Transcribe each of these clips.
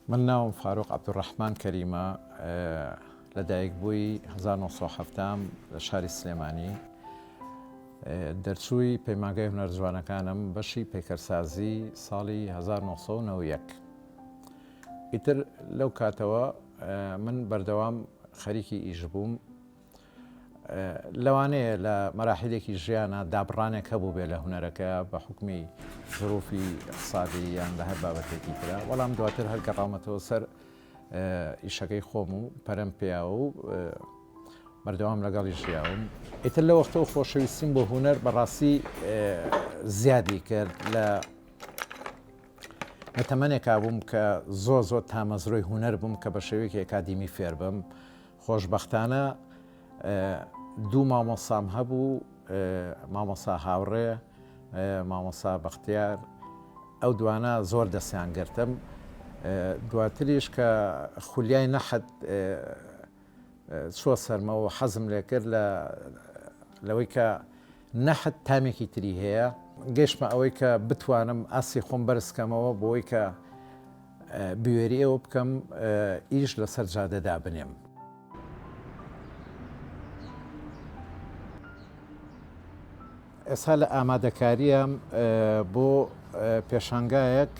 من ناوم فاروق عەبدولڕەحمان کەریمە، لە دایکبووی 1970 لە شاری سلێمانی، دەرچووی پەیمانگای هونەر جوانەکانم بەشی پەیکەرسازی ساڵی 1991. ئیتر لەو کاتەوە من بەردەوام خەریکی ئیش بووم، لەوانەیە لە مەراحیلێکی ژیانا دابڕانێک هەبووبێ لە هونەرەکە بە حوکمی زروفی ئیقتسادی یان لە هەر بابەتێکی ترا، بەڵام دواتر هەر گەڕاومەتەوە سەر ئیشەکەی خۆم و پەرەم پێیاوە و بەردەوام لەگەڵی ژیاوم. ئیتر لە وەختەوە خۆشەویستیم بۆ هونەر بەڕاستی زیادی کرد لە لە تەمەنێکا بووم کە زۆر زۆر تامەزرۆی هونەر بووم کە بە شێوەیەکی ئەکادیمی فێر بم. خۆشبەختانە دوو مامۆستام هەبوو، مامۆستا هاوڕێ، مامۆستا بەختیار، ئەو دوانە زۆر دەستیان گرتم. دواتریش کە خولیای نەحت چووە سەرمەوە حەزم لێ کرد لە لەوەی کە نەحت تامێکی تری هەیە، گەیشتمە ئەوەی کە بتوانم ئاستی خۆم بەرز کەمەوە بۆی کە بوێری ئەوە بکەم ئیش لەسەر جادە دابنێم. ئێستا لە ئامادەکارییام بۆ پێشانگایەک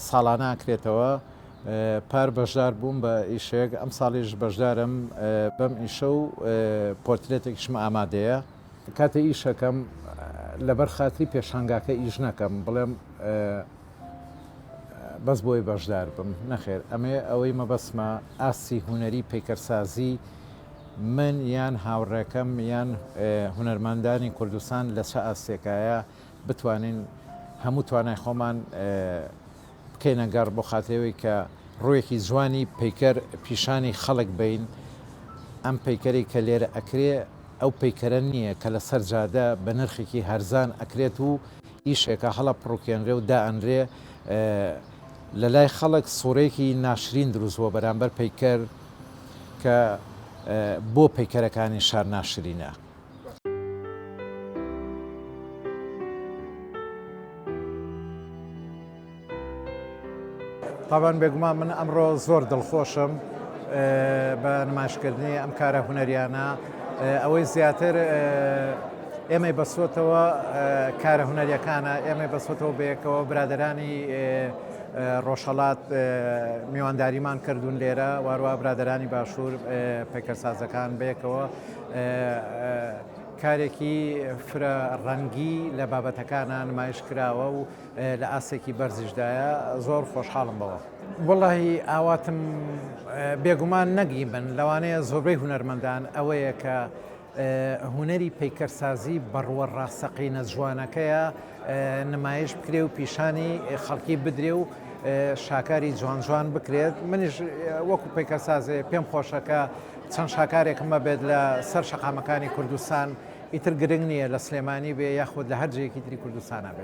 ساڵانە ئەکرێتەوە، پار بەشدار بووم بە ئیشێک، ئەمساڵیش بەشدارم بەم ئیشە و پۆرترێتێکیشم ئامادەیە. کاتێ ئیشەکەم لەبەر خاتری پێشانگاکە ئیش نەکەم بڵێم بەس بۆی بەشدار بم، نەخێر ئەمەیە ئەوەی مەبەستمە ئاستی هونەری پەیکەرسازی من یان هاوڕێکەم یان هونەرمەندانی کوردستان لە چ ئاستێکایە بتوانین هەموو توانای خۆمان بکەینە گەڕ بۆ خاترەوەی کە ڕوویەکی جوانی پەیکەر پیشانی خەڵک بین ئەم پەیکەری کە لێرە ئەکرێ ئەو پەیکەرە نییە کە لەسەر جادە بە نرخێکی هەرزان ئەکرێت و ئیشێکە هەڵەپڕوکێنرێ و دائەنرێ لە لای خەڵک سوڕێکی ناشرین دروست بووە بەرامبەر پەیکەر کە بۆ پەیکەرەکانی شار ناشرینە. تابان بێگومان من ئەمڕۆ زۆر دڵخۆشم بە نمایشکردنی ئەم کارە هونەریانە ئەوەی زیاتر ئێمەی بەسوەتەوە کارە هونەریەکانە ئێمەی بەسوەتەوە بەیەکەوە برادرانی ڕۆژهەڵات میوانداریمان کردوون لێرە واروا برادرانی باشوور پەیکەرسازەکان بەیەکەوە کارێکی فرە ڕەنگی لە بابەتەکانە نمایش کراوە و لە ئاستێکی بەرزیشدایە زۆر خۆشحاڵم بەوە. وەڵاهی ئاواتم بێگومان نەک ئی من لەوانەیە زۆربەی هونەرمەندان ئەوەیە کە هونەری پەیکەرسازی بە ڕووە ڕاستەقینە جوانەکەیە نمایش بکرێ و پیشانی خەڵکی بدرێ و شاکاری جوان جوان بکرێت منیش وەکو پەیکەرسازێ پێم خۆشە کە چەند شاکارێکم هەبێت لە سەر شەقامەکانی کوردستان ئیتر گرنگ نییە لە سلێمانی بێ یاخود لە هەر جێیەکی تری کوردستانا بێت.